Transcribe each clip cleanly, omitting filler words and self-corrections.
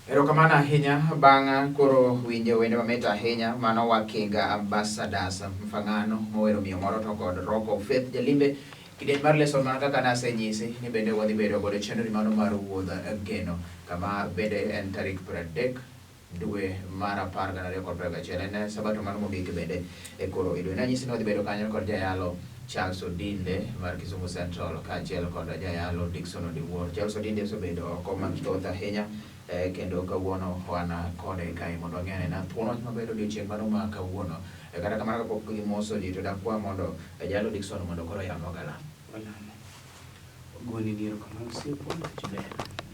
Erokamano ahinya bang' koro winjo wende mamit ahinya mano Wakinga Ambassadors Mfangano mowero miyo moro to kod Rock of Faith jalimbe kidieny mar lesson mana kaka nasenyisi ni bende wadhi bedo godo chenro mano mar wuodh geno kama bende en tarik 30 dwe mar apar gana ariyo kod piero gachiel en sabato mano mogik bende e koro e dwe nanyisi ni wadhi bedo kanyo kod jayalo Charles Odinde mar Kisumu Central kaachiel kod jayalo Dickson Odiwuor. Charles Odinde osebedo oko mathoth ahinya eh, kendo kawuono wan kode kae mondo wang'e anena thuon wach maber odiochieng' mano ma kawuono. Eh, kata kamano kapok gimoso ji to dakwa mondo eh, jayalo Dickson mondo koro oyamwa galam. Walamo. Wagoni ni erokamano osiepwa nikech ber.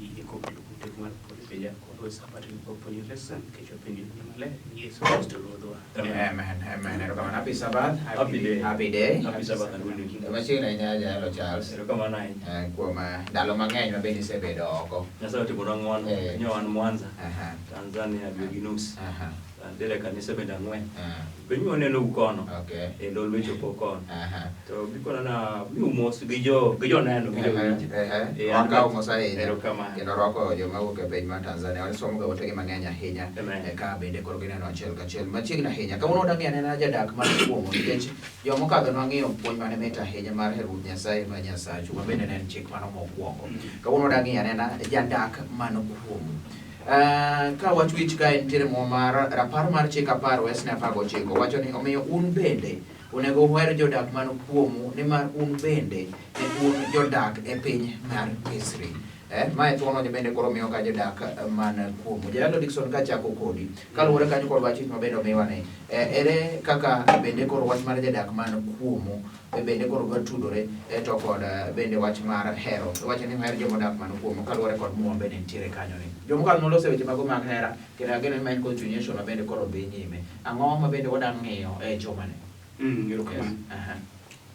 Yie kokalo kuom teko mar polo e Jakobo e Sabato ni wapuonjore lesson nikech wapenjo ni maler ni Yesu Kristo Ruodhwa. Amen. Amen. Erokamano. Happy Sabbath. Happy day. Happy day. Happy Sabbath and good week. Machiegni ahinya jayalo Charles. Erokamano ahinya. Eh, kuom eh, ndalo mang'eny ma bende isebedo oko. Nyasaye otimonwa ng'wono. Eh. Nyo wan Mwanza, Aha. Tanzania dwe gi nus. Aha. Antiere e kanise bende ang'wen. Ah, Be nyo wanenou kono. Okay. E Lolwe chopo kono. Aha. To gikona na miu mos gi jo gi joneno gi jowinjo. Ehe. Eh, an Wakawo mos ahinya. Erokamano. Kendo rwako joma wuok e piny mar Tanzania. Wasomo ga otegi mang'eny ahinya. Amen. Eh, Ka bende koro gineno achiel kachiel. Machiegni ahinya. Kawuono wadwa ng'iyo anena jadak mar kuomo nikech joma okadho nwang'iyo puonj mane mit ahinya mar hero Ruoth Nyasaye ma Nyasachu ma bende ne en chik mano mokwongo. Kawuono wadwa ng'iyo anena jadak man kuomu. Eh, ka wach wich kae nitiere mwa mar rapar mar chik apar wesne 19 wacho ni omiyo un bende onego uher jodak man kuomu nimar un bende ne un jodak e piny mar Misri. Eh, mae thuon wach bende koro miyo ka jodak man kuomu. Jayalo Dickson kachako kodi kaluwore kanyo kod wach wich ma bende omiwa ni eh, ere kaka bende koro wach mar jadak man kuomu eh, bende koro dwa tudore eh, to kod eh, bende wach mar hero iwacho ni oher joma odak man kuomu kaluwore kod muma bende nitiere kanyo ni jomokalo noloso e weche mago mag hera kendo ageno ni ma en continuation ma bende koro dhi nyime ang'o ma bende wadang' ng'iyo e jumani Erokamano. Aha.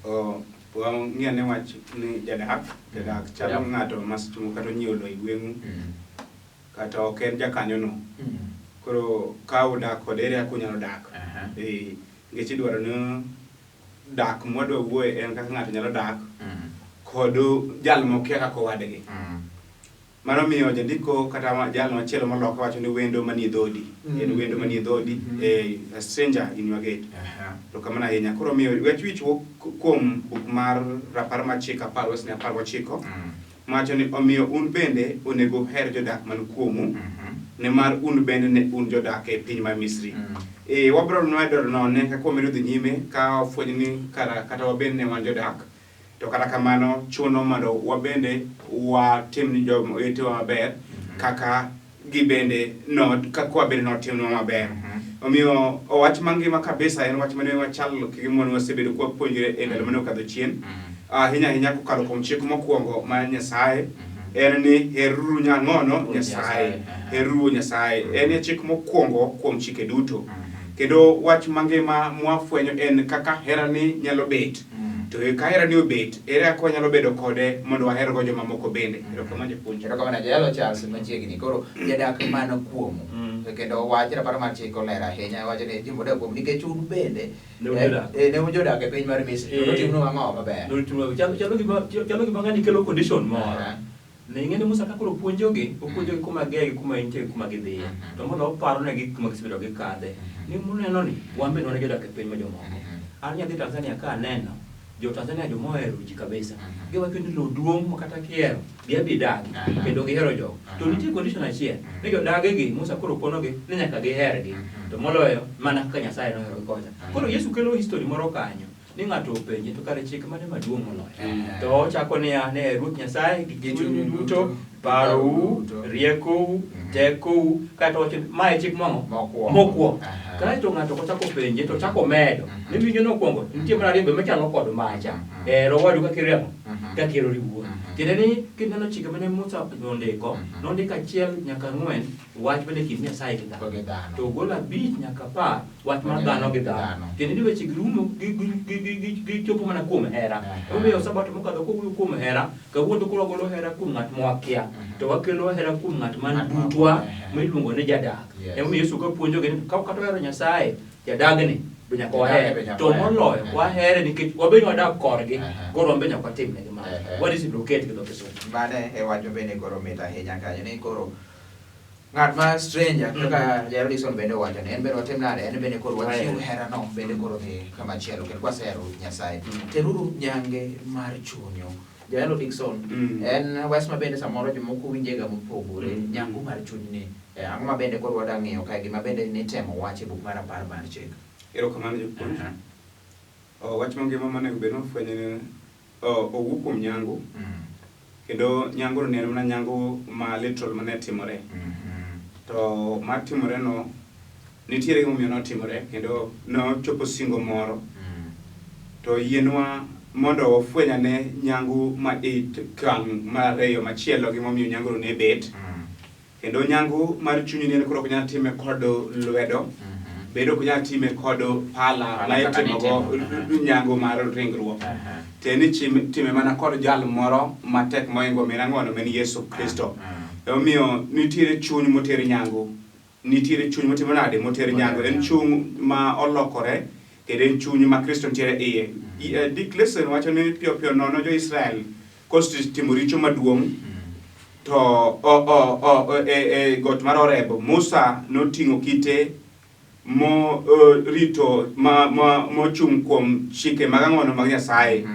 Oh, wang'i ane wach ni jadak, jadak chalo Yeah. ng'ato ma seche moko kata onyiewo lowo e gweng'u Mm. kata ok en jakanyono. Mm. Koro ka udak kode ere kaka unyalo dak? Aha. Eh, nikech idwaro ni dak mwadwa wuoye en kaka ng'ato nyalo dak Mm. kod jal mokia kaka owadgi. Mano miyo jandiko kata jal machielo moloka wacho ni wendo manie dhodi. En wendo manie dhodi, eh, a stranger in your gate. Aha. To kamano ahinya. Koro miyo wach wich wuok kuom buk mar rapar mar chik apar wesne 19 mawacho ni omiyo un bende onego uher jodak man kuomu nimar un bende ne un jodak e piny mar Misri. Eh, wabiro nwedo none kaka wamedo dhi nyime ka wafwenyo ni kara kata wabende ne wan jodak to kata kamano chuno mondo wabende watim ni jowetewa maber kaka gibende no kaka wabende notimnwa maber. Omiyo wach mangima kabisa en wach mane wachal kigima wasebedo kwa puonjre e ndalo mane okadho chien. Ahinya ahinya kokalo kuom chik mokwongo mar Nyasaye en ni heruru nyang'ono Nyasaye. Heruru Nyasaye. En e chik mokwongo kuom chike duto. Kendo wach mangima mwafwenyo en kaka herani nyalo bet. To ka herani obet, ere kaka wanyalo bedo kode mondo wahergo jomamoko bende. Erokamano japuonj. Erokamano Jayalo Charles machiegni. Koro jadak man kuomu. Kendo wach rapar mar chik oler ahinya wacho ni joma odak kuomu nikech un bende Ne un eh, jodak. eh, ne un jodak e piny mar Misri. To Eh. notimnu ang'o maber? Notimnu- Chalo chalo gima chalo gima ng'ani kelo condition moro. Aha. Ne ing'e ni Musa ka koro puonjogi, opuonjogi kuma giaye gi kuma intie gi kuma gidhiye. To mondo oparo negi kuma gisebedo gikadhe. Ni muneno ni wan bende wan jodak e piny ma jomoko. An nyathi Tanzania ka aneno, jo Tanzania joma ohero ji kabisa. Giwacho ni lowo duong' ma kata kihero, bi abi idagi. Kendo gihero jogo. To nitie condition achiel, ni jodagegi Musa koro konogi ni nyaka gihergi. To moloyo mana kaka Nyasaye noherogi kocha. Koro Yesu kelo history moro kanyo. Ni ng'ato openje to kare chik mane maduong' moloyo? To ochako niya, ne Ruoth Nyasaye gi chunyu duto, parou, riekou, tekou, kaeto owacho ni ma e chik mang'o? Mokwongo. Mokwongo. Aha. Kaeto ng'ato kochako penje to ochako medo. Ni winjo nokwongo, nitie mar ariyo be machalo kod macha. Hero owadu kaka ihero ang'o? Kaka ihero iwuon. Tiende ni kineno chike mane Musa ondiko, nondiko 1 nyaka 4 wach bende kind Nyasaye gi dhano. Gi dhano. To ogolo 5 nyaka 10 wach mar Wach dhano gi gi dhano. dhano. Tiende ni weche gi rumo gichopo mana kuom hera. Emomiyo sabato mokadho kowuoyo kuom hera, kawuono to koro wagolo hera kuom ng'at mwakia. To wakelo hera kuom ng'at man Ng'at ma butwa aha. miluongo ni jadak. Yes. Emomiyo Yesu ka puonjogi ni ka kata wahero Nyasaye, jadagni be nyaka Jadagni wahere. be nyaka To wahere. moloyo wahere nikech wabe wadak korgi, koro wan be nyaka watimnegi mano. Aha. Wa reciprocate gi dho kisungu. Mane e wach ma bende koro mit ahinya kanyo ni koro Ng'at ma stranger kaka Jared Dixon bende owacho ni en bende watim nade, en bende koro wachiw herano bende koro dhi kama chielo kendo kwasehero Nyasaye. Teruru nyange mar chunyu. Jaelo Dixon, en wes ma bende samoro jomoko winjega mopogore, nyangu mar chunyni. Ang'o ma bende koro wadwa ng'iyo kae, gima bende nitemo wach e buk mar apar mar chik? Erokamano japuonj. Wach mangima monego bed ni wafwenyo ni owuok kuom nyangu. Kendo nyanguno ne en mana nyangu ma literal mane timore. To mar timore no, nitiere gimomiyo notimore kendo nochopo singo moro. To yienwa mondo wafweny ane nyangu ma e okang' mar ariyo machielo gimomiyo nyanguno ne bet. Kendo nyangu mar chuny ni en koro ok nyal time kod lwedo, bende ok nyal time kod pala ma itimogo nyangu mar ringruok. To en time mana kod jal moro matek mohingo min ang'ono ma en Yesu Kristo. Emomiyo nitiere chuny moter nyangu. Nitiere chuny motimo nade? Moter nyangu. En chuny ma olokore kendo en chuny ma Kristo nitiere iye. Dick Lesson wacho ni piyo piyo nono jo-Israel kosetimo richo maduong' to e got mar Horeb Musa noting'o kite mo rito ma, ma mochung' kuom chike mag ang'ono mag Nyasaye.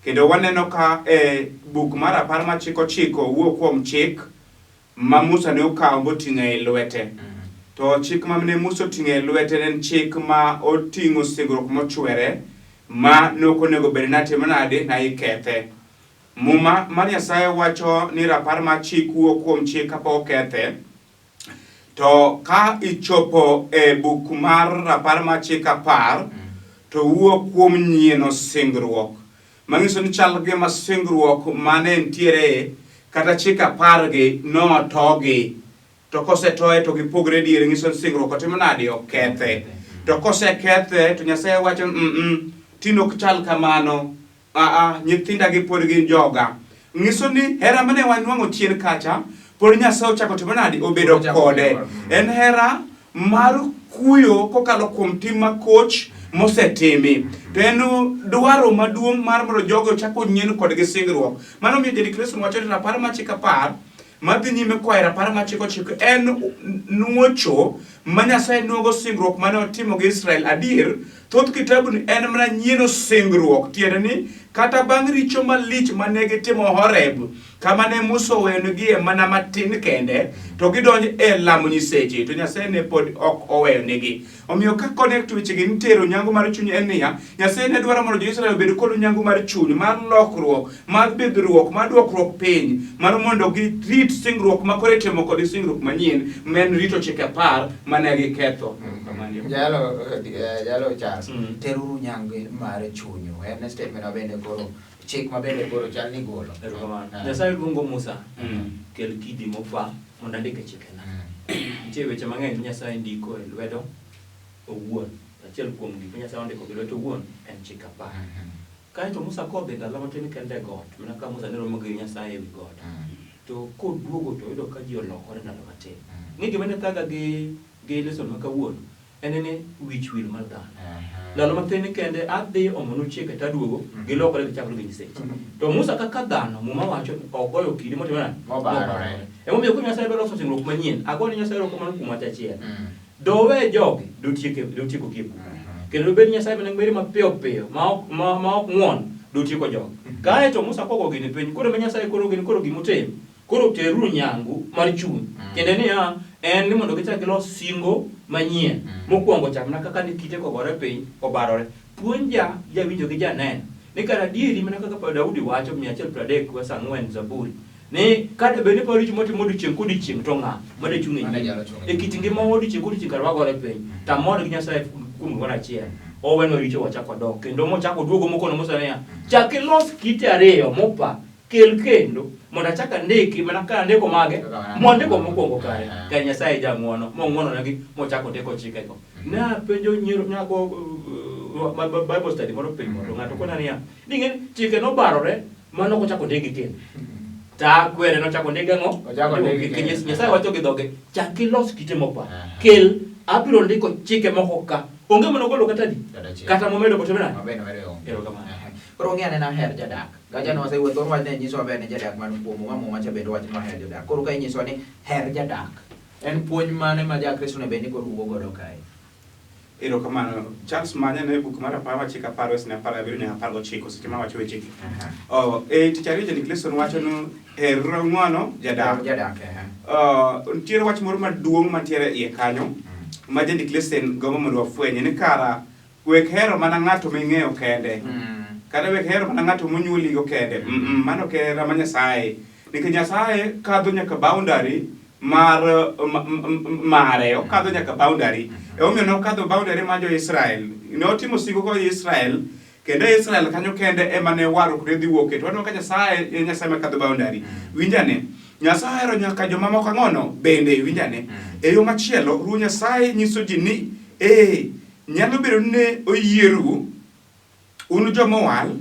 Kendo waneno ka e buk mar apar machiko chiko wuok kuom chik ma Musa ne okawo moting'o e lwete. To chik ma ne Musa oting'o e lwete ne en chik ma oting'o singruok mochwere ma ne ok onego bed ni atimo nade na ikethe. Muma mar Nyasaye wacho ni rapar mar chik wuok kuom chik kapok okethe. To ka ichopo e buk mar rapar mar chik apar, to wuok kuom nyieno singruok. Manyiso ni chal gima singruok mane nitiere kata chik apar gi notogi. To kosetoye to gipogre diere nyiso ni singruok otimo nade okethe. To kosekethe to Nyasaye wacho tinde ok chal kamano. Aa, nyithinda gi pod gin joga. Nyiso ni hera mane wanwang'o chien kacha pod Nyasaye ochako timo nade obedo kode. En hera mar kuyo kokalo kuom tim makoch mosetimi. To en dwaro maduong' mar mondo jogo ochak onyien kodgi singruok. Mano miyo Jedi Kristo wacho ni rapar mar chik apar madhi nyime koa e rapar mar chik ochiko en nuocho ma Nyasaye nuogo singruok mane otimo gi Israel. Adier, thoth kitabuni en mana nyieno singruok, tiende ni kata bang' richo malich mane gitimo Horeb, kama ne Musa oweyonigie mana matin kende, to gidonjo e lamo nyiseche, to Nyasaye ne pod ok oweyonigi. Omiyo ka connect wechegi ni tero nyangu mar chuny en niya, Nyasaye ne dwaro mondo jo-Israel obed kod nyangu mar chuny, mar lokruok, mar bidhruok, mar dwokruok piny, mar mondo girit singruok ma koro itimo kod singruok manyien, ma en rito chike apar mane giketho. Jalo, Jalo Charles, teruru nyange mar chunyu. En statement ma bende koro chik ma bende koro chal ni golo. Erokamano. Nyasaye luongo Musa, kel kidi mopa mondo andik e chikena. Nitie weche mang'eny ma Nyasaye ndiko e lwedo owuon. Achiel kuom gik ma Nyasaye ondiko gi lwete owuon en chik apar. Kaeto Musa kodhi ndalo matin kende e got, mana ka Musa ne romo gi Nyasaye ewi got. To koduogo to oyudo ka ji olokore ndalo matin. Ng'e gima ne thaga gi gi lesson ma kawuono en ni wich wil mar dhano. Ndalo matin kende adhi omonu chike to aduogo gilokore gichakore gi nyiseche. To Musa kaka dhano Muma wacho ni ogoyo kidi motimo nade? Mobarore. Emomiyo koro Nyasaye dwa loso singruok manyien. Agone Nyasaye erokamano kuom wach achiel. Dowe jogi dotieke dotiekogi e bura. Kendo dobed Nyasaye mana mirima piyo piyo ma ok ma, ma ok ng'won dotieko jogi. Kae to Musa kogo gini piny koro ma Nyasaye koro gini koro gimotim. Koro teruru nyangu mar chuny. Tiende niya en ni mondo gichak gilos singo manyien. Mokwongo chak mana kaka ne kite kogore piny obarore. Puonja jawinjo gi janeno ni kar adieri mana kaka Daudi wacho 130 verse 4 Zaburi ni ka bed ni paro richo motimo odiechieng' kodiechieng' to ng'a made chung' e nyimi. E kit ngima odiechieng' kodiechieng' kar wagore piny to amor gi Nyasaye kuom gimoro achiel. Owenwa richo wachak wadok kendo mochako oduogo mokono Musa niya chak ilos kite ariyo mopa kel kendo mondo achak andiki mana ka andiko mage mondiko mokwongo kare kare Nyasaye jang'wono mong'wononegi mochako ndiko chikego. Napenjo nyiero nago Bible study moro piny moro ng'ato kona niya ni ing'e ni chike nobarore mano ok ochako ndikgi kendo. Ta kwere nochako ndikgi ang'o? Ochako ndikgi kendo. Nyasaye wacho gi dhoge chak ilos kite mopa kel abiro ndiko chike moko ka onge mane ogolo kata adi kata momedo kotime nade? Erokamano. Koro ung'e anena her jadak. Gacha ne wasewuotho thor wach ne nyiso maber ni jadak man kuom Muma, Muma cha bende wacho ni waher jodak. Koro ka inyisowa ni her jadak. En puonj mane ma Jakristo onego bed ni koro wuo godo kae? Erokamano. Charles Manya ne buk mar apar machiko apar wesne 17 nyaka 19 seche ma wacho wechegi. Oh, e tich ariyo jandik lesson wacho ni her ng'wono jadak. Jadak, ehe. Nitiere wach moro maduong' mantiere iye kanyo ma jandik lesson gombo mondo wafwenye ni kara wek hero mana ng'ato ming'eyo kende. Kata wek hero mana ng'ato monyuoligo kende. Mano ok hera ma Nyasaye. Nikech Nyasaye kadho nyaka boundary mar mare, okadho nyaka boundary. Emomiyo nokadho boundary mar jo-Israel. Ne otimo singo kod Israel, kendo e Israel kanyo kende ema ne warruok ne dhi wuoke. To waneno ka Nyasaye en Nyasaye makadho boundary. Winj ane, Nyasaye ohero nyaka jomamoko ang'ono bende, winj ane. E yo machielo, Ruoth Nyasaye nyiso ji ni, ee, nyalo bedo ni ne oyieru un jomowal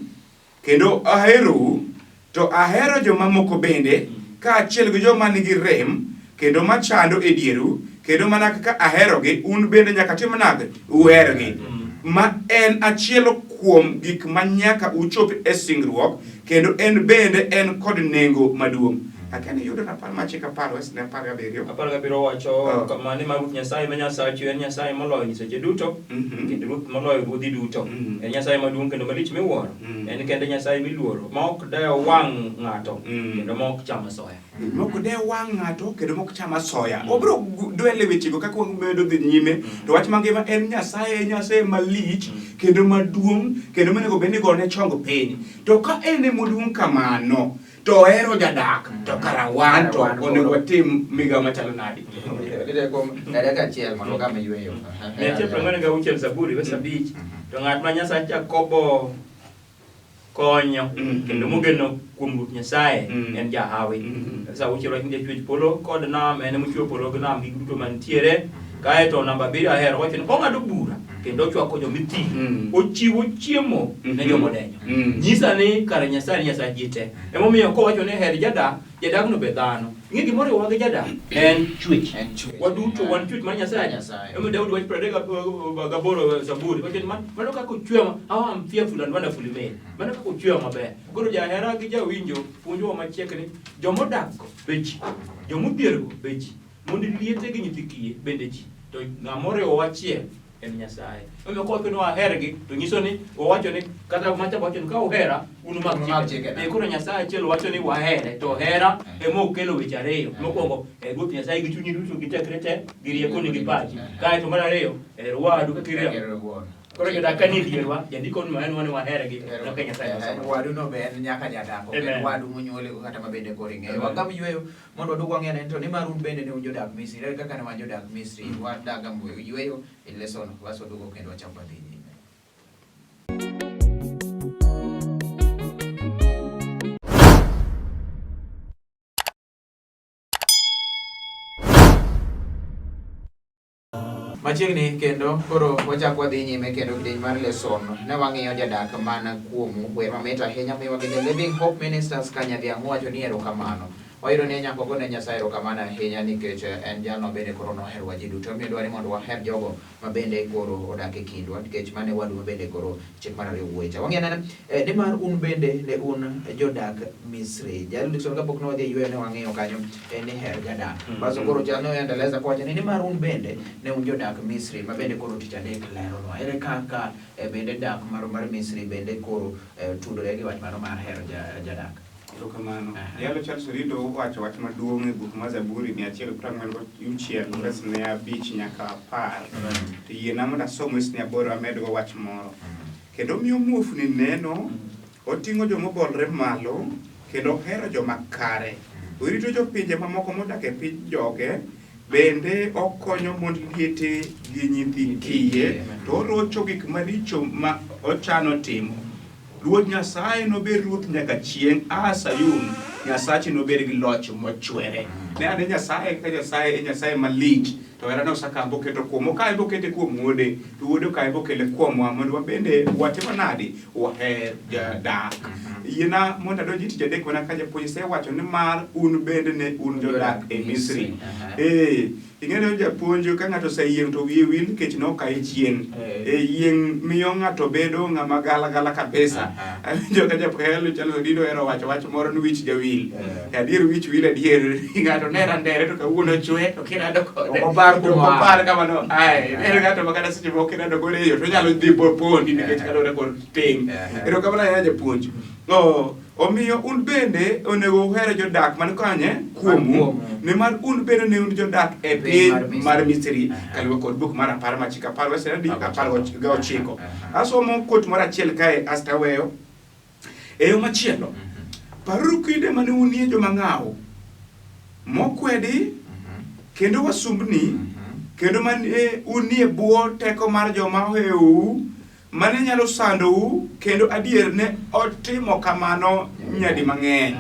kendo aherou, to ahero jomamoko bende, kaachiel gi joma nigi rem kendo machando e dieru, kendo mana kaka aherogi, un bende nyaka tim nade? Uhergi. Ma en achiel kuom gik ma nyaka uchop e singruok, kendo en bende en kod nengo maduong'. Akia ni yudo rapar mar chik apar wes ne 17. 17 wacho kama ni mar Ruoth Nyasaye ma Nyasachu en Nyasaye moloyo nyiseche duto kendo Ruoth moloyo ruodhi duto. En Nyasaye maduong' kendo malich miwuoro. En kende Nyasaye miluoro ma ok dew wang' ng'ato kendo ma ok cham asoya. Ma ok dew wang' ng'ato kendo ma ok cham asoya. Wabiro dwel e wechego kaka wamedo dhi nyime. To wach mangima en Nyasaye, en Nyasaye malich kendo maduong' kendo monego bed ni igone chong piny. To ka en ema oduong' kamano, to ohero jadak, to kara wan to onego watim migawo machalo nadi? Dakika achiel mondo wagam yweyo. 146 Zaburi wes 5 to ng'at ma Nyasach Jakobo konyo kendo mogeno kuom Ruoth Nyasaye en jahawi. Sa auchiel wacho ni jachwech polo kod nam en emochweyo polo gi nam gi duto mantiere. Kaeto namba 7 ahero wacho ni ong'ado bura kendo ochwako jomithiro. Ochiwo chiemo ne joma odenyo. Nyisa ni kare Nyasaye ni Nyasach ji te. Emomiyo kowacho ni her jadak, jadakno be dhano. Ing'e gima oriwowa gi jadak? En chwech. En chwech. Waduto wan chwech mar Nyasaye. Nyasaye. Emomiyo Daudi wacho 38 Zaburi. Wacho ni mano kaka ochweya, how I'm fearful and wonderfully made. Mano kaka ochweya maber. Koro jahera gi jawinjo puonjowa machiek ni jomodak go be ji, jomodhier go be ji, mond liete gi nyithi kiye bende ji. To ng'ama oriwowa achiel en Nyasaye. Omiyo kowacho ni wahergi to nyiso ni owacho ni kata macha wacho ni ka uhera un umak Umak chikena. chikena. Koro Nyasaye achiel wacho ni wahere to hera ema okelo weche ariyo. Mokwongo her Ruoth Nyasaye gi chunyi duto gi tekre te gi riekoni gi pachi. Kaeto mar ariyo her wadu kaka ihero. Koro jodak ka nie dierwa, jandiko ni en wan wahergi kaka Nyasaye nosomo. Wadu no be en nyaka jadak, ok en Amen. wadu monyuoligo kata ma bende koro ing'eyo. Amen. Wagam yweyo mondo wadug wang'e ane to nimar un bende ne un jodak Misri. Ere kaka ne wan jodak Misri? Wadaga yweyo e lesson bas waduogo kendo wachak wadhi nyime. Machiegni kendo koro wachak wadhi nyime kendo kidieny mar lesson ne wang'iyo jadak man kuomu wer mamit ahinya miwa gi The Living Hope Ministers ka Nyadhiang' wacho ni erokamano. Wayudo ni nyaka wagone Nyasaye erokamano ahinya nikech en jalno bende koro noherowa ji duto omiyo dwaro ni mondo waher jogo ma bende koro odak e kindwa nikech mano e wadu ma bende koro chik mar ariyo wuoye cha. Wang'iyo anena nimar un bende ne un jodak Misri. Jal Dickson kapok ne wadhi e yweyo ne wang'iyo kanyo ni her jadak. Baso koro chal ne oendeleza kowacho ni nimar un bende ne un jodak Misri ma bende koro tich adek leronwa. Ere kaka bende dak mar Misri bende koro tudore gi wach mano mar hero jadak. Erokamano. Jalo Charles Orido owacho wach maduong' e buk mar Zaburi 146 wes ne 5 nyaka 10. To yiena mondo asom wes ne 8 amedgo wach moro. Kendo omiyo muofni neno, oting'o joma obolore malo, kendo ohero joma kare. Orito jopinje mamoko modak e piny joge, bende okonyo mond liete gi nyithi kiye, to orocho gik maricho ma ochano timo. Ruoth Nyasaye nobed ruoth nyaka chieng', a Sayun, Nyasachi nobed gi loch mochwere. Ne ane Nyasaye ka Nyasaye e Nyasaye malich, to herane osekawo boketo kuom okawe bokete kuom wuode, to wuode okawe bokele kuomwa mondo wabende watim nadi? Waher jadak. Yiena mondo adonj e tich adek mana ka japuonj osewacho ni mar un bende ne un jodak e Misri. Ing'e ni japuonj ka ng'ato oseyieng' to wiye wil nikech nokaye chien. Eh. E yieng' miyo ng'ato bedo ng'ama gala gala kabisa. Aha. Awinjo ka japkelo chalo Odindo ohero wacho wach moro ni wich jawil. Eh. Adier wich wil adier. Ng'ato ne randere to kawuono chwe to kirado kode. Ok opar To kuma ok opar oaye. kama no ae. En ng'ato ma kata seche moko kirado kode e yo to onyalo dhi pondi nikech Eh. kaluwore kod tim. Eh. Erokamano ahinya japuonj. Oh, omiyo un bende onego uher jodak man kanye kuomu kuomu. nimar un bende ne un jodak e Piny piny mar Misri. mar Misri Aha. kaluwore kod buk mar apar machik apar wes adi Apar apar gochiko. Aha. Asomo quote moro achiel kae asto aweyo. E yo machielo, paruru kinde mane unie joma ng'aw, mokwedi kendo wasumbni, kendo mane unie bwo teko mar joma ohewou, mane nyalo sandou, kendo adier ne otimo kamano nyadi mang'eny.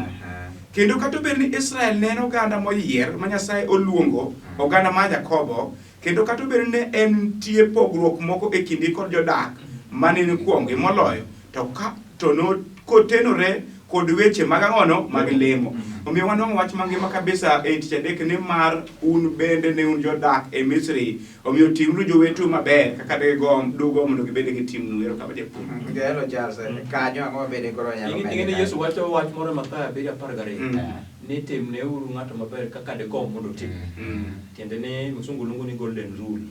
Kendo kata obedo ni Israel ne en oganda moyier ma Nyasaye oluongo, oganda mar Jakobo, kendo kata obedo ni ne en nitie pogruok moko e kindgi kod jodak mane ni kuomgi moloyo, to ka to no kotenore kod weche mag ang'ono mag lemo. Omiyo wanwang'o wach mangima kabisa e tich adek ni mar un bende ne un jodak e Misri, omiyo timuru jowetu maber kaka dugomb dugo mondo gibed gi timnu. Erokamano japuonj. Jahero Charles, kanyo ang'o mabende koro nyalo Ing'e medo ni kanyo? Yesu wacho wach moro e Mathayo abiriyo apar gariyo ni timneuru ng'ato maber kaka digomb mondo otimni. Tiende ni msungu luongo ni golden rule.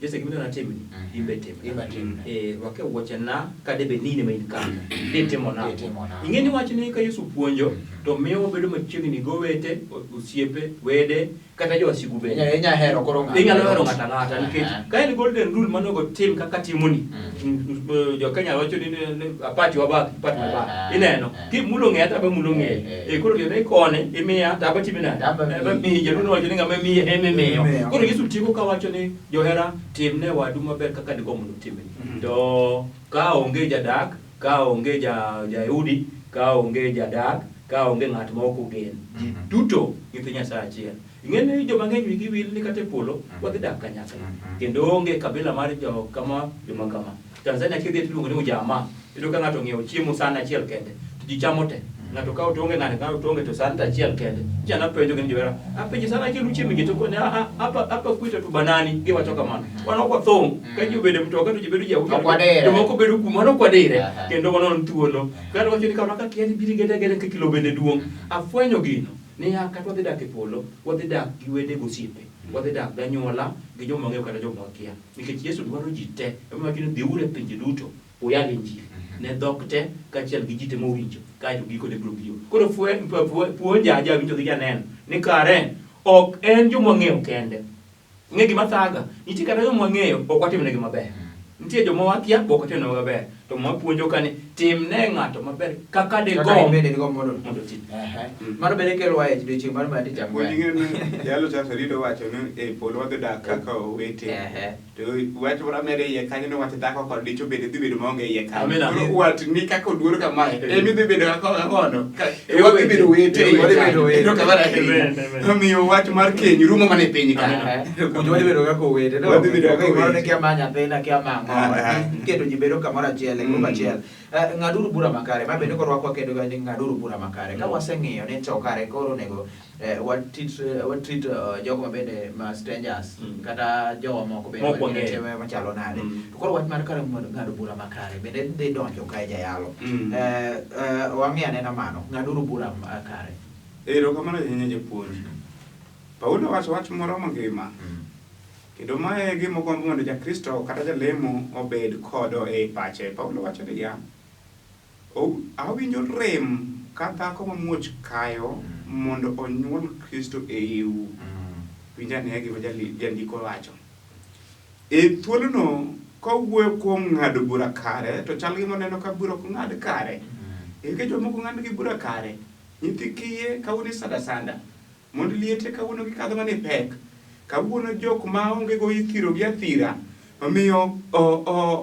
Jose gima idwa natimni, in be timna. In be timna. Eh, rwak e wuochena ka debe ni in ema in kanyo. Ditimo nang'o? Ditimo nang'o? Ing'e ni wach ni ka Yesu puonjo to miyo wabedo machiegni gi owete, osiepe, wede kata jowasigu bende. Inya hero koro ng'ato. Inyalo hero ng'ato ang'ata nikech Aha. ka en golden rule manogo tim kaka timoni. Jo Kenya wacho ni apati wabak, apati wabak. Aha. Ineno, kimulo ng'eya to abamulo ng'eyi. Eh, Eh, koro tiende ni koni imiya to abatimi nade? Aba miyi. Aba miyi. Jaluo nowacho ni ng'ama miye ema imiyo. Imiyo. Koro Yesu tieko kawacho ni johera timne wadu maber kaka digomb mondo otimni. To ka onge jadak, ka onge ja Jayahudi, ka onge jadak, ka onge ng'at ma ok ogen. Ji duto nyithi Nyasaye achiel. Ing'e ni joma ng'eny wigi wil ni kata e polo wadhi dak kanyakla. Kendo onge kabila mar jo kama joma kama. Tanzania kidhi tiluongo ni ujamaa. Iyudo ka ng'ato ong'iewo chiemo san achiel kende to ji chamo te. Ng'ato kawo tonge ng'ato kawo tonge to san to achiel kende. Nyicha napenjo gi ni johera, apenjo san achiel uchiemo gi to kone a hapa hapa kwetu tu banani giwacho kamano. Wan ok wathung' ka ji obedo e mtoka to ji bedo ji auchiel. Ok wadire. Jomoko bedo kuom wan ok wadire Aha. kendo wanon thuolo. Kata wacho ni kama ka kia ni biri gede gede kilo bende duong'. Afwenyo gino niya kata wadhi dak e polo, wadhi dak gi wede gosiepe, wadhi dak gi anyuola gi joma wang'eyo kata joma wakia. Nikech Yesu dwaro ji te. Emomiyo owacho ni dhiuru e pinje duto uyal injili ne dhok te kaachiel gi ji te mowinjo kaeto gikone biro biro. Koro puonja jawinjo gi janeno ni kare ok en joma wang'eyo kende. Ing'e gima thaga? Nitie kata joma wang'eyo ok watimnegi maber. Nitie joma wakia be ok watimnegi maber. To muma puonjo ka ni timne ng'ato maber kaka Kaka in digomb bende digomb mondo mondo otimni. Ehe. Mano bende kelowa e odiechieng' mar mar tich Japuonj ang'wen. ing'e ni jalo Charles Odindo wacho ni e polo wadhi dak kaka owete. Ehe. To wach moro amedo iye kanyo ni wach dhako kod dichwo bende dhi bedo maonge iye kanyo. Amin, amin. Koro wat ni kaka oduor kamae, Eh. emi dhi bedo kaka ang'ono. Eh, Wadhi bedo wete. Eh, wadhi bedo wete. Erokamano ahinya. Amen, amen. Omiyo wach mar keny rumo mana e piny ka. Ehe. Puonj wadhi bedo kaka owete. No, Wadhi bedo kaka ok gimoro ni owete. kia ma nyathina, kia ma ang'o. Ah, ah. Iketo ji bedo kamoro achiel, e grup achiel. Eh, ng'aduru bura makare. Ma bende korwakwa kendo ga ni ng'aduru bura makare. Ka waseng'iyo ni to kare koro onego watreat watreat jogo ma bende ma strangers kata jowa moko bende Mok wan gi wang'eyo. timbe machalo nade. To koro wach mar kare ng'ado bura makare bende dhi donjo kae jayalo. Wang'i anena mano, ng'aduru bura makare. Erokamano ahinya japuonj. Paulo wacho wach moro mangima. Kendo mae e gima ogombo mondo Jakristo kata jalemo obed kodo e pache. Paulo wacho niya, "Awinjo rem ka dhako mamuoch kayo mondo onyuol Kristo e iu." Winj ane gima jandiko wacho. E thuolono kowuoyo kuom ng'ado bura kare, to chal gima oneno ka bura ok ng'ad kare. Nikech jomoko ng'ad gi bura kare. Nyithi kiye kawuono isanda sanda. Mond liete kawuono gikadho mana e pek. Kawuono jok ma onge go ithiro gi athira. Omiyo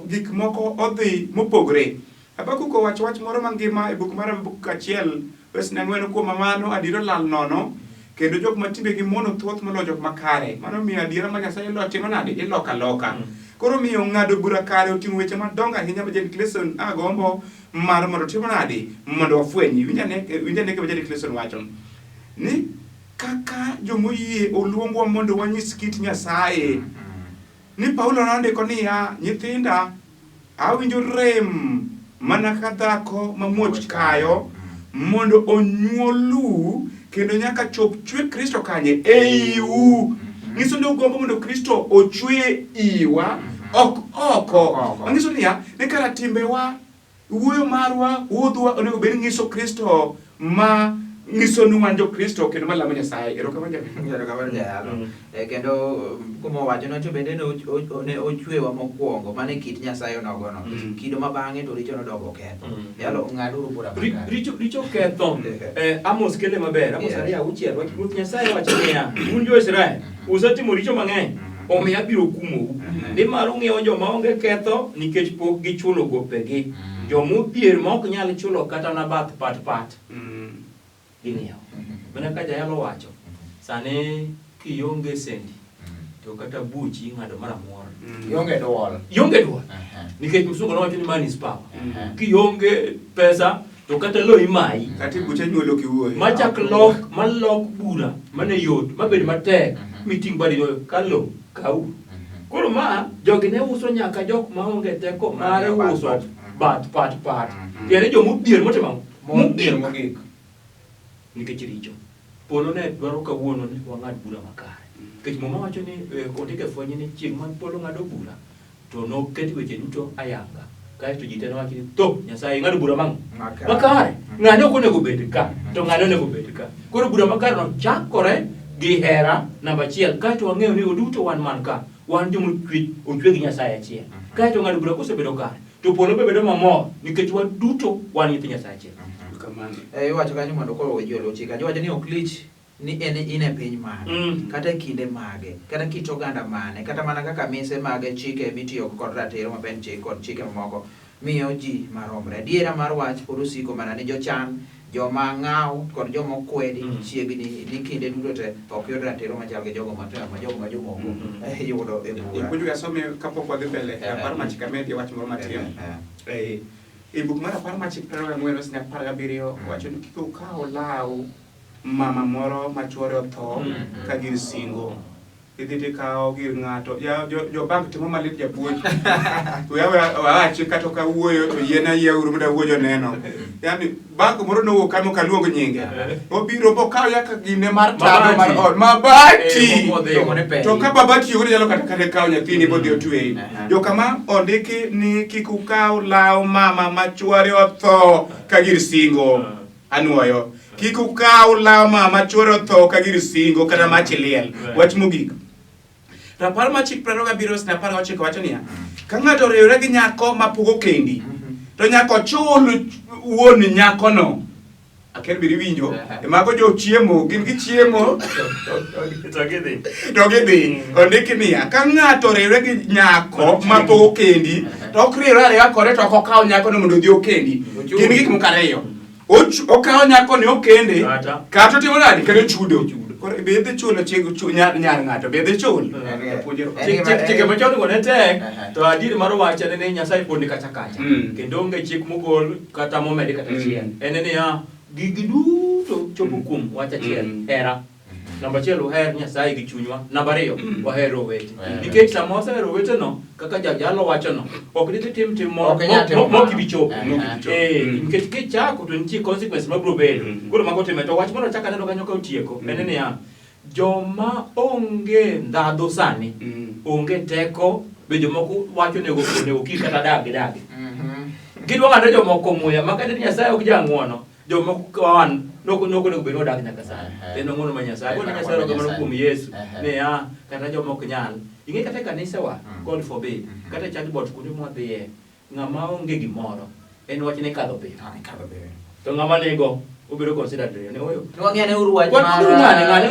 gik moko odhi mopogre. Habakuk owacho wach moro mangima e buk mar Habakuk achiel wes ne ang'wen kuom mano adiera olal nono kendo jok ma timbegi mono thoth moloyo jok makare. Mano miyo adiera ma Nyasaye lo timo nade? Iloko aloka. Koro miyo ng'ado bura kare oting'o weche madongo ahinya ma Jane Clayson agombo mar mondo timo nade? Mondo wafweny. Winj ane gima Jane Clayson wacho. Ni Kaka jomoyie oluongwa mondo wanyis kit Nyasaye. Ni Paulo nondiko niya, nyithinda, awinjo rem mana ka dhako mamuoch kayo mondo onyuolu kendo nyaka chop chwe Kristo kanye eiu. Nyiso ni ogombo mondo Kristo ochwe iwa ok oko. Oko. Manyiso niya, ni kara timbewa, wuoyo marwa, wuodhwa onego bed ni nyiso Kristo ma nyiso ni wan jo-Kristo kendo malamo Nyasaye. Erokamano jaber. Erokamano jayalo. Mm. Kendo kuma owacho nocho bende ne ne ochwewa mokwongo mane kit Nyasaye onogono. Mm. Kido ma bang'e to richo nodogo ketho. Mm. Jalo ng'aduru bura makare. Richo ketho. Amos kele maber. Amos Yes. 2:6 wach Ruoth Nyasaye wacho niya, un jo-Israel, usetimo richo mang'eny, omiyo abiro kumou. Nimar ung'iewo joma onge ketho nikech pok gichulo gopegi. Joma odhier ma ok nyal chulo kata na bath pat pat ging'iewo. Mana ka jayalo wacho, sani kionge sendi to kata buchi ing'ado mar amwor. Ionge duol. Ionge duol. Nikech msungu nowacho ni money is power. Kionge pesa to kata lo imayi. Kata e bucha nyuolo kiwuoyo. Machak lok, malok bura mane yot, mabed matek, miting' badi no ka lo kau. Koro ma jogi ne uso nyaka jok maonge teko mar Bath, uso pat. bat pat pat. Tiende joma odhier motimo ang'o? Modhier mogik. Nikech richo. Polo ne dwaro kawuono ni wang'ad bura makare. Nikech Muma wacho ni ondike fweny ni chieng' ma polo ng'ado bura to noket weche duto ayanga. Kaeto ji te nowacho ni tho Nyasaye ng'ado bura mang'o? Makare. Makare. Ng'ane ok onego bed ka to ng'ane onego bed ka. Koro bura makare no chakore gi hera namba achiel kaeto wang'eyo ni waduto wan man ka wan joma ochwe gi Nyasaye achiel. Kaeto ng'ado bura kosebedo kare to polo be bedo mamor nikech waduto wan nyithi Nyasaye achiel. Kamano. Iwacho kanyo mondo koro ji oluw chik. Iwacho ni ok lich ni en in e piny mane, kata e kinde mage, kata kit oganda mane, kata mana kaka mise mage chike mitiyo kod ratiro maben chik kod chike mamoko miyo ji maromre. Adiera mar wach pod osiko mana ni jochan, joma ng'aw kod joma okwedi chiegni ni kinde duto te ok yud ratiro machal gi jogo matimo ma jogo ma jomoko yudo e bura. Ipuonjo asome kapok wadhi mbele, rapar machik amedi wach moro matin. E buk mar apar machik 24 verse 17 wacho ni kik ukaw law mama moro ma chuore otho ka gir singo. Idhi tikawo gir ng'ato. Ya, jo bank timo malit japuonj. We awachi kata ok awuoyo to yiena yieuru mondo awuo joneno. Yaani bank moro nowuok ka mok aluong nyinge. Obiro bokawo yaka gine mar tado mar ot. Mabati. To ka baba tiyo godo nyalo kata kawo nyathini bodhi otweyi. Jokama ondiki ni kik ukaw law mama ma chuore otho ka gir singo. Anuoyo. Kik ukaw law mama chuore otho ka gir singo kata mach liel. Wach mogik. Rapar mar chik 27 verse 19 wacho niya, ka ng'ato oriwore gi nyako ma pok okendi, to nyaka ochul wuon nyakono. Aker biri winjo, mago jo chiemo, gin gichiemo To gidhi. to gidhi. Ondiki niya, ka ng'ato oriwore gi nyako ma pok okendi, to ok riwre ariwa kode to ok okaw nyakono mondo odhi okendi. Gin gik moko ariyo. Okawo nyakoni okende, kata otimo nade, kata ochudo. Koro be idhi chulo nyar ng'ato, be idhi chulo? Chike machon go ne tek, to adier mar wach en ni Nyasaye pod ni kacha kacha. Kendo onge chik mogol kata momedi kata achiel. En niya, gigi duto chopo kuom wach achiel, hera. Namba achiel, waher Nyasaye gi chunywa. Namba ariyo, waher owete. Nikech sama wasehero oweteno, kaka jajalo wachono, ok didhi tim tim moro mok ibi chopo. Nikech kichako to nitie consequence mabiro bedo. Koro mago time. To wach moro achako aneno kanyo ka otieko, en niya, joma onge ndhadhu sani, onge teko, be jomoko wacho onego kik kata dag gidagi. Gidwa ng'ado jomoko muya, ma kata Nyasaye ok jang'uono. Jomoko wan noko onego bed ni wadak nyaka sani. En ng'uono mar Nyasaye. Koro Nyasaye erokamano kuom Yesu niya, kata joma ok nyal. Ing'e kata e kanisewa, God forbid, kata e church board kuonde mwadhiye, ng'ama onge gimoro, en wach ni kadho piyo. To ng'ama nigo, obedo considered ni oyo. Wang'e ne uru wach mar ng'ane ng'ane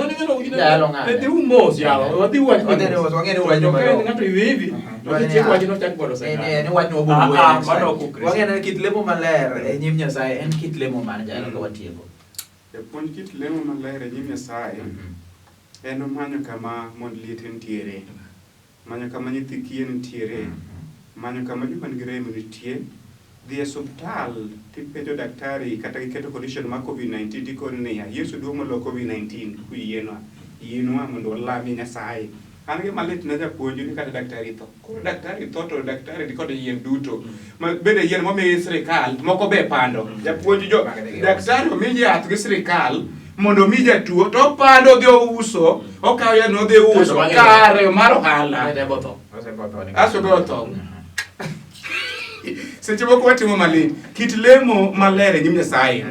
Jalo ng'ane. Dhi mos yawa, wadhi wach Wadhi mos, wang'e ni wach To ka en no. ng'ato hivi hivi, to kitieko wach no church board osekalo. Ni wach no wabiro wuoyo next Mano time. ok Ukristo. Wang'e ne kit lemo maler e nyim Nyasaye en kit lemo mane jalo ka watieko. Japuonj kit lemo maler e nyim Nyasaye en manyo kama mond liete nitiere, manyo kama nyithi kiye nitiere, manyo kama joma nigi rem nitie, Dhi e osiptal tipenjo daktari kata giketo condition mar COVID-19 tikoni niya, Yesu duong' moloyo COVID-19 kuyienwa. Yienwa mondo walami Nyasaye. An gima lit na japuonj ni kata daktari tho. Koro daktari tho to daktari ni kod yien duto. Ma bende yien momi sirikal moko be pando. Japuonj jo daktari omi yath gi sirikal mondo omi jatuo to opando odhi ouso, okawo yath no odhi uso kare mar ohala. Aso be otho. Seche moko watimo malit. Kit lemo maler e nyim Nyasaye.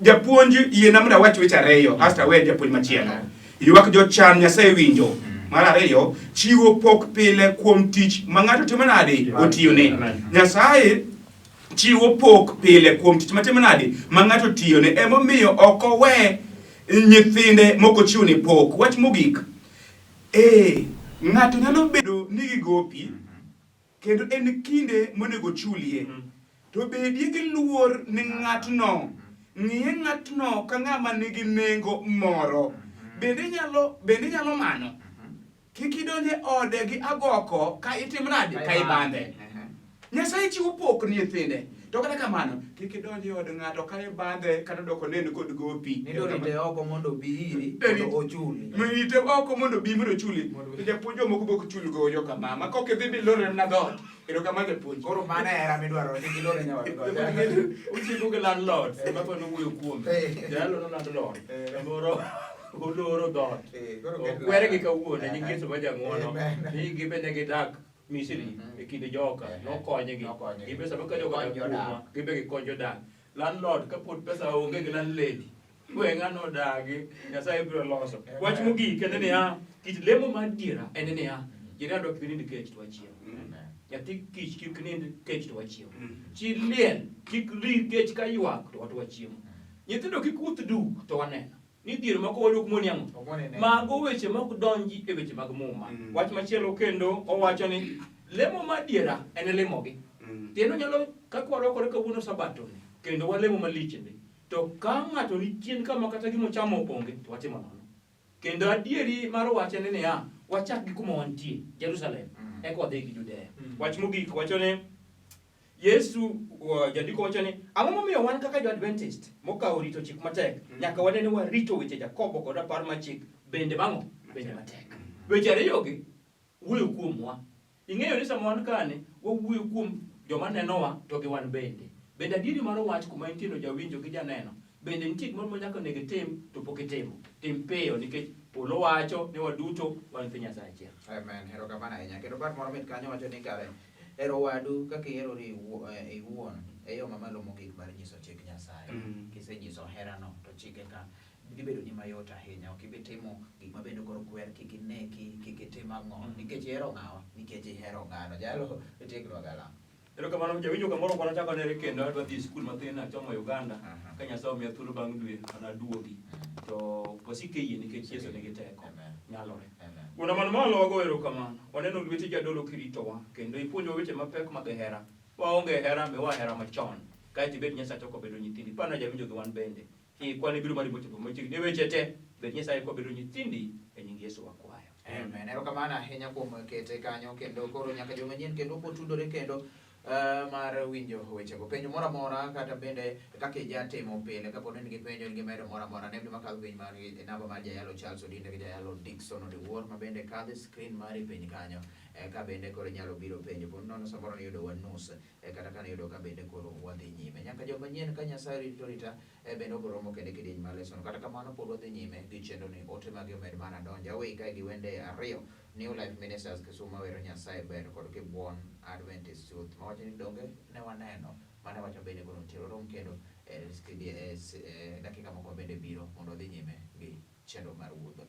Japuonj yiena mondo awach weche ariyo asto awe japuonj machielo. Ywak jochan Nyasaye winjo. Mar ariyo, chiwo pok pile kuom tich ma ng'ato timo nade? Otiyone. Nyasaye chiwo pok pile kuom tich matimo nade? Ma ng'ato tiyone. Emomiyo ok owe nyithinde mok ochiwne pok. Wach mogik, ee, ng'ato nyalo bedo ni gi gopi kendo en kinde monego chulie. To bedie gi luor ni ng'atno. Ng'iye ng'atno ka ng'ama nigi nengo moro. Bende nyalo bende nyalo mano. Kik idonj e ode gi agoko ka itim nade? Ka ibandhe. Nyasaye chiwo pok ni nyithinde. To kata kamano, kik idonj e od ng'ato ka ibandhe kata doko neno kod gopi. Nindo rite oko mondo obi iri mondo ochuli. Rite oko mondo obi mondo ochuli. To japuonj jomoko be ok chul goyo kama. Ma kok idhi bilorne mana dhoot. Erokamano japuonj. Koro mano e hera midwaro ni gilore nyawadu dhoot. Uchiko gi landlord, ema koro nowuoyo kuome. Jalo no landlord, samoro oloro dhoot. Okwere gi kawuono, nying Yesu ma jang'wono, ni gibe ne gidak Misri e kinde joka, nokonygi. Gibe sama ka joka dak kuomwa, gibe gikony jodak. Landlord kapod pesa onge gi landlady, we ng'ano odagi, Nyasaye biro loso. Wach mogik en niya, kit lemo mar adiera en niya, jirandwa kik nind kech to wachiem. Nyathi kich kik nind kech to wachiem. Chi liel kik ri kech ka ywak to wato wachiemo. Nyithindo kik wuoth duk to waneno. Ni dhier moko wadok moni ang'o? Mago weche mok donji e weche mag Muma. Wach machielo kendo owacho ni lemo mar adiera en lemogi. Tiende onyalo kaka warwakore kawuono sabato ni kendo walemo malich ndi. To ka ng'ato ni chien kama kata gima ochamo onge to watimo nono. Kendo adieri mar wach en niya, wachak gi kuma wantie, Jerusalem, eka wadhi gi Judea. Wach mogik wacho ni Yesu jandiko wacho ni ang'o momiyo wan kaka jo-Adventist mokawo rito chik matek nyaka wane ni warito weche Jakobo kod rapar mar chik bende mang'o bende matek. Weche ariyogi wuoyo kuomwa. Ing'eyo ni sama wan kani wawuoyo kuom joma nenowa to gi wan bende. Bende adieri mar wach kuma intie no jawinjo gi janeno bende nitie gimoro ma nyaka onego itim to pok itimo. Tim piyo nikech polo wacho ni waduto wan nyithind Nyasaye achiel. Amen. Erokamano ahinya. Kendo part moro mit kanyo wacho ni kare hero wadu kaka iherori iwuon e yo mamalo mogik mar nyiso chik Nyasaye. Kisenyiso herano to chike ka dhi bedo ni mayot ahinya. Ok ibi timo gik ma bende koro kwer, kik ineki, kik itim ang'o. Nikech ihero ng'awa, nikech ihero ng'ano. Jalo, itieknwa galam. Erokamano jawinjo kamoro ok wanachak wanere kendo adwa dhi e skul mathin achomo Uganda ka Nyasaye omiya thuolo bang' dwe anaduogi. To wasik e yie nikech Yesu nigi teko. Nyalore. Wuonwa man malo wago erokamano. Waneno lweti jadolo kiritowa kendo ipuonjowa weche mapek mag hera. Waonge hera miwa hera machon. Kaeto ibed Nyasacha kwabedo nyithindi. Pana jawinjo gi wan bende. Ikwa ni biro mari mochopo machiegni e weche te. Bed Nyasaye kwabedo nyithindi e nying Yesu wakwayo. Amen. Erokamano ahinya kuom kete kanyo kendo koro nyaka juma manyien kendo wabotudore kendo uh, mar winjo wechego. Penjo moro amora kata bende kaka ijatimo pile kapo ni in gi penjo in gi medo moro amora nembni makadho piny mar namba mar jayalo Charles Odinde gi jayalo Dickson Odiwuor ma bende kadho e screen mari piny kanyo eh, ka bende koro inyalo biro penjo po nono samoro niyudo wan nus eh, kata ka niyudo ka bende koro wadhi nyime nyaka juma manyien ka Nyasaye orito rita e bende obiro romo kende kidieny mar lesson. Kata kamano pod wadhi nyime gi chenro ni ote magi omed mana donjo. Aweyi kae gi wende ariyo New Life Ministers Kisumu mawero Nyasaye ber kod Kibwon Adventist Youth mawacho ni donge ne waneno mane wacho bende koro nitie rom kendo e, e, e, dakika moko bende biro mondo wadhi nyime gi chenro mar wuodh